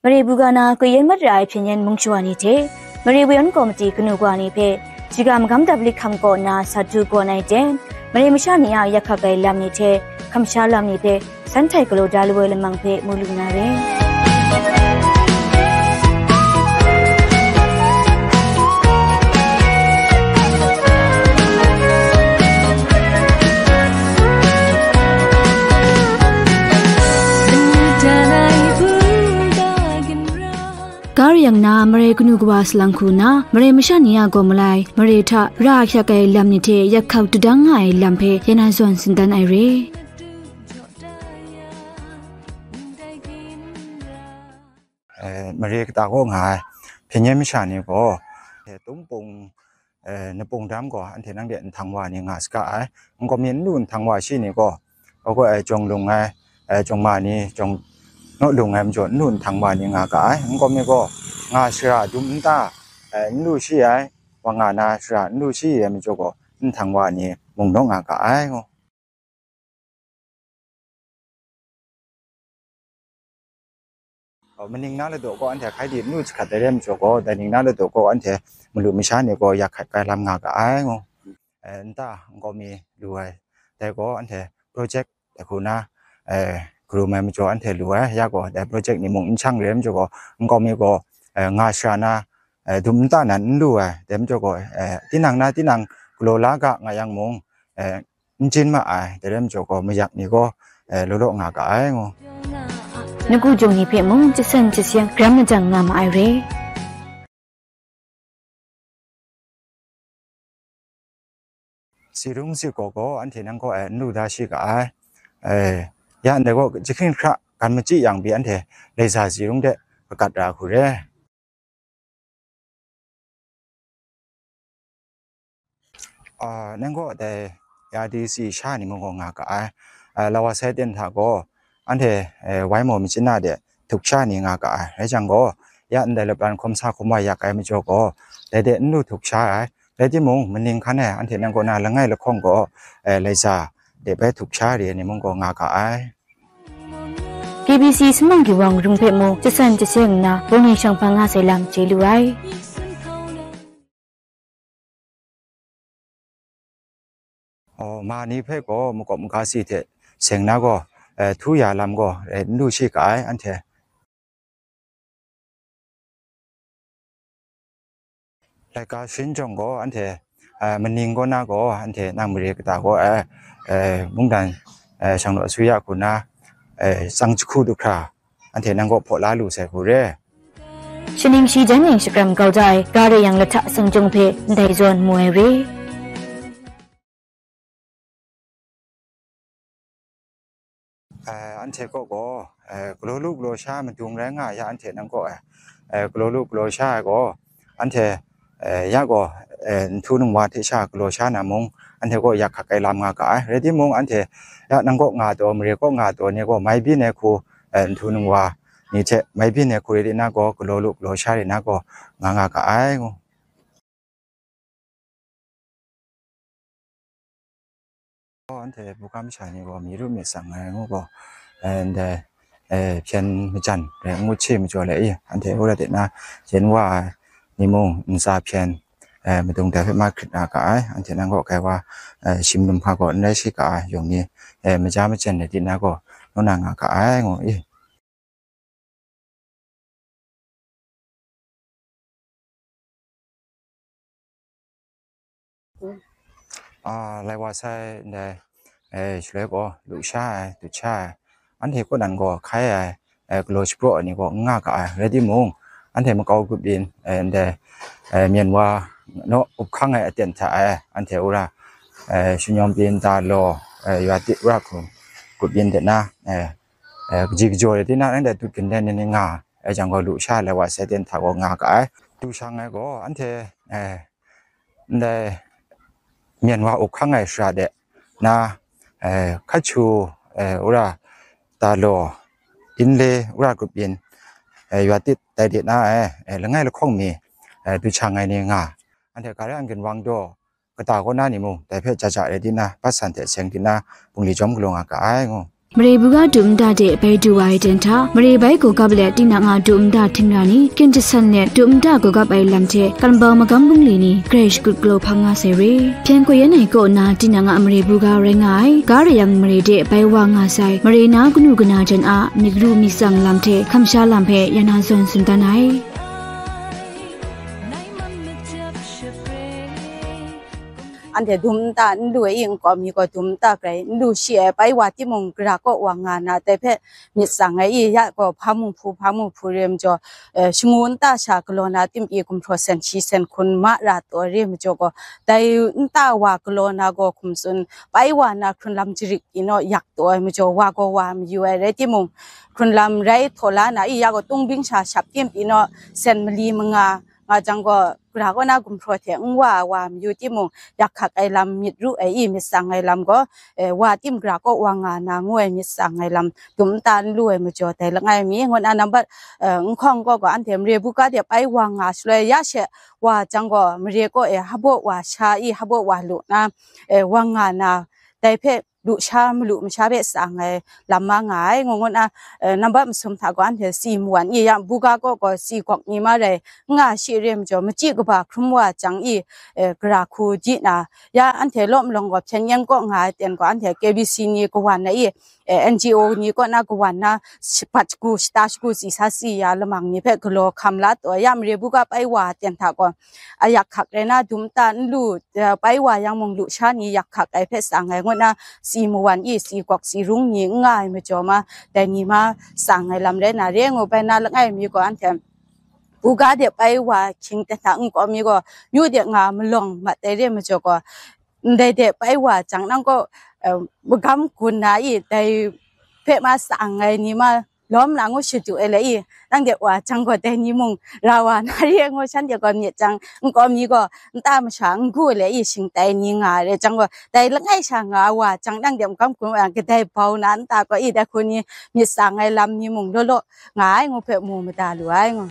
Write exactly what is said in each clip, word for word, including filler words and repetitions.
Mare bu ga na, kwi yen mat ra ai hpyen yen mung shawa ni hte, mare woi wan kawmiti kanu kawa ni hpe, shiga magam dap lit hkam kaw nna sa du kaw na ai ten, mare masha ni a yak hkak ai lam ni hte, hkam sha lam ni hpe, san htai galaw da lu ai lamang hpe mu lu na re. Ga rayang na, mare kanu kawa salang hku nna, mare masha ni a gaw malai, mare hta ra ahkyak ai lam ni hte yak hkak tudang nga ai lam hpe, yana zawn sindan ai re. Eh, mare kata kaw nga ai hpyen yen masha ni gaw, eh, tumpung, eh, napung dam gaw anhte nang de nhtang wa ni nga saga ai. Nkawm mi nlu nhtang wa shi ni gaw, aw gaw, eh, jawng lung ai, eh, jawng ma ni, jawng naw lung ai majaw nlu nhtang wa ni nga ga ai. Nkawm mi gaw nga shara dum nta, eh, nlu shi ai, wa nga na shara nlu shi ai majaw gaw nhtang wa ni mung naw nga ga ai. Maning na ladaw gaw anhte hkai di n lu jahkrat ai re majaw gaw, dai ning na ladaw gaw anhte malu masha ni gaw yak hkat kai lam nga ga ai ngu. Eh, nta nkau mi lu ai, dai gaw anhte project dai hku na, eh, karum ai majaw anhte lu ai, ya gaw dai project ni mung n shang re majaw gaw, nkau mi gaw, eh, nga shara na, eh, dum nta nan n lu ai, dai majaw gaw, eh, tinang na tinang galaw la ga nga yang mung, eh, n chyen ma ai, dai rai majaw gaw, mayak ni gaw, eh, law law nga ga ai ngu. Nagu jung ni hpe mung jasan jaseng gram majang nga ma ai re. Sirung sikaw gaw anhte nang kaw e n lu da shi ga ai. Eh, ya ndai gaw jahkring hkra gan machyi yang pyi anhte laiza sirung de kagat ra hku re. Ah, nang kaw dai ya di si sha ni mung gaw nga ga ai. Ah, lawa sai ten hta gaw, anhte, eh, wai maw machyin na de htuk sha ni nga ga ai. Rai jang gaw, ya ndai lapran hkawm sa hkawm wa yak ai majaw gaw, dai de n lu htuk sha ai. Rai timung, maning hkan e anhte nang kaw na langai lahkawng gaw, eh, laiza de bai htuk sha re ai ni mung gaw nga ga ai. K B C Samang Yu Wang Rung hpe mung jasan jaseng nna, bungli shang hpang nga sai lam chye lu ai. Oh, ma ni hpe gaw makawp maga si hte seng na gaw, eh, htu ya lam gaw, eh, n lu shi ga ai, anhte. Laika sharin jawng gaw, anhte, eh, maning kaw na gaw, anhte nang mare kata gaw, eh, eh, mungdan, eh, shang law asuya hku na, eh, tsang jahku du hkra, anhte nang kaw hpaw la lu sai hku re. Shaning shi jan ning shakram kau da ai, ga rai yang lahta sangjung hpe ndai zawn mu ai re. Eh, anhte kaw gaw, eh, galaw lu galaw sha madung rai nga ya, anhte nang kaw e, eh, galaw lu galaw sha ai gaw, anhte, eh, ya gaw, eh, nhtu ningwa hte sha galaw sha na mung, anhte kaw yak hkak ai lam nga ga ai. Rai timung, anhte ya nang kaw nga taw, mare kaw nga taw ni gaw, mai byin ai hku, eh, nhtu ningwa ni hte mai byin ai hku rai di na gaw, galaw lu galaw sha rai na gaw, nga nga ga ai ngu. Anhte buga masha ni gaw mi ru myit tsang ai ngu gaw, eh, ndai, eh, hpyen majan rai ngut hte majaw le i, anhte wora de na, yen wa ai ni mung ntsa hpyen, eh, madung dai hpe mahkrit na ga ai, anhte nang kaw kai wa, eh, shim lum hpa gaw n rai shi ga ai, yawng ni, eh, maja majan rai di na gaw, naw na nga ga ai ngu i. Ah, lai wa sai ndai, eh, shaloi gaw, lu sha ai, dut sha ai, anhte kaw nan gaw hkai ai, eh, galaw shapraw ai ni gaw n nga ga ai, rai timung, anhte makau grup yin, eh, ndai, eh, myen wa naw up hkang ai aten hta e, anhte wora, eh, shanyawm pyi nta law, eh, ya ti wora hku grup yin de na, eh, eh, kaji kajaw rai di na, anhte dut gindai ni ni nga ai jang gaw, lu sha ai lai wa sai ten hta gaw nga ga ai. Du shang ai gaw, anhte, eh, ndai myen wa up hkang ai shara de na, eh, hkachu, eh, wora, ta law, yin le, wora grup yin, eh, ya tit dai de na, eh, eh, langai lahkawng mi, eh, du shang ai ni nga, anhte ga rai ang ginwang daw, kata kaw na ni mung, dai hpe ja ja rai di na, bat san hte seng di na, bungli jawm galaw nga ga ai ngu. Mare buga dum nta de bai du wa ai ten hta, mare bai gawgap let tinang a dum nta htingran ni, kyin jasan let dum nta gawgap ai lam hte, kambau magam bungli ni, grai shakut galaw hpang nga sai re. Hpyen koi yan ai kaw na tinang a mare buga rai nga ai, ga rayang mare de bai wa nga sai, mare na kanu kana jan a, myit ru myit tsang lam hte, hkam sha lam hpe, ya na zawn tsun dan ai. Anhte dum nta n lu ai i, nkau mi gaw dum nta grai n lu shi ai, bai wa timung, gara kaw wa nga na, dai hpe myit tsang ai i, ya gaw hpa mung hpu, hpa mung hpu re majaw, eh, shangun ta sha galaw na tim pyi gumhpraw sen shi sen hkun ma ra taw re majaw gaw, dai nta wa galaw na gaw hkum tsun, bai wa na hkrun lam jarit pyi naw yak taw ai majaw, wa gaw wa mayu ai rai timung, hkrun lam rai htaw la na i, ya gaw tung bing sha shap tim pyi naw sen mali manga nga jang gaw, gara kaw na gumhpraw hte n wa ai wa mayu timung, yak hkak ai lam myit ru ai i, myit tsang ai lam gaw, eh, wa tim gara kaw wa nga na ngu ai myit tsang ai lam dum nta n lu ai majaw dai langai mi, ngu na nambat, eh, nhkawng kaw gaw anhte mare buga de bai wa nga shaloi ya she wa jang gaw, mare kaw e habaw wa sha i, habaw wa lu na, eh, wa nga na, dai hpe lu sha malu masha hpe tsang ai lam ma nga ai, ngu ngu na, eh, nambat masum hta gaw anhte si mawan i, ya buga kaw gaw si gawk ni ma rai, n nga shi re majaw, machyi kaba hkrum wa jang i, eh, gara hku di na, ya anhte law malawng gaw hpyen yen kaw nga ai ten gaw anhte K B C ni kawan ai i, eh, N G O ni kaw na kawan na, bat shagu, shata shagu, si sa si ya lamang ni hpe galaw hkam la taw, ya mare buga bai wa ten hta gaw, a yak hkak rai na dum nta n lu, eh, bai wa yang mung lu sha ni yak hkak ai hpe tsang ai, ngu na si mawan i, si gawk si rung ni n nga ai majaw ma, dai ni ma tsang ai lam rai na re ngu bai na langai mi gaw anhte buga de bai wa hkying ten hta nkau mi gaw, yu de nga malawng mat ai re majaw gaw, ndai de bai wa jang nang gaw, eh, magam gun na i, dai hpe ma tsang ai ni ma lawm na ngu shadu ai le i, nang de wa jang gaw dai ni mung ra wa na re ngu shanhte gaw myit jang, nkau mi gaw nta masha n gu ai le i, shingtai ni nga ai re jang gaw, dai langai sha nga wa jang nang de magam gun wa yang kadai bau na nta gaw i, dai hku ni myit tsang ai lam ni mung law law nga ai ngu hpe mu mada lu ai ngu.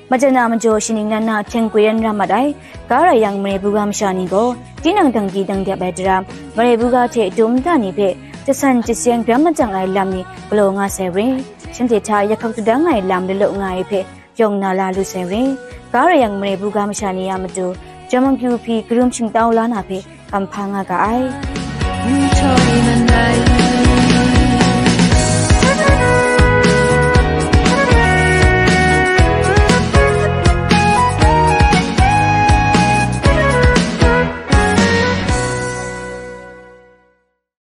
Majan a majaw shaning nan na hpyen koi yan ra mat ai, ga rai yang mare buga masha ni gaw, tinang dangdi dangdep ai daram, mare buga hte dum nta ni hpe, jasan jaseng gram majang ai lam ni galaw nga sai re. Shanhte hta yak hkak tudang ai lam lalaw nga ai hpe, yawng na la lu sai re. Ga rai yang mare buga masha ni a matu, Jawmang kyu hpyi karum shingtau la na hpe, kam hpa nga ga ai.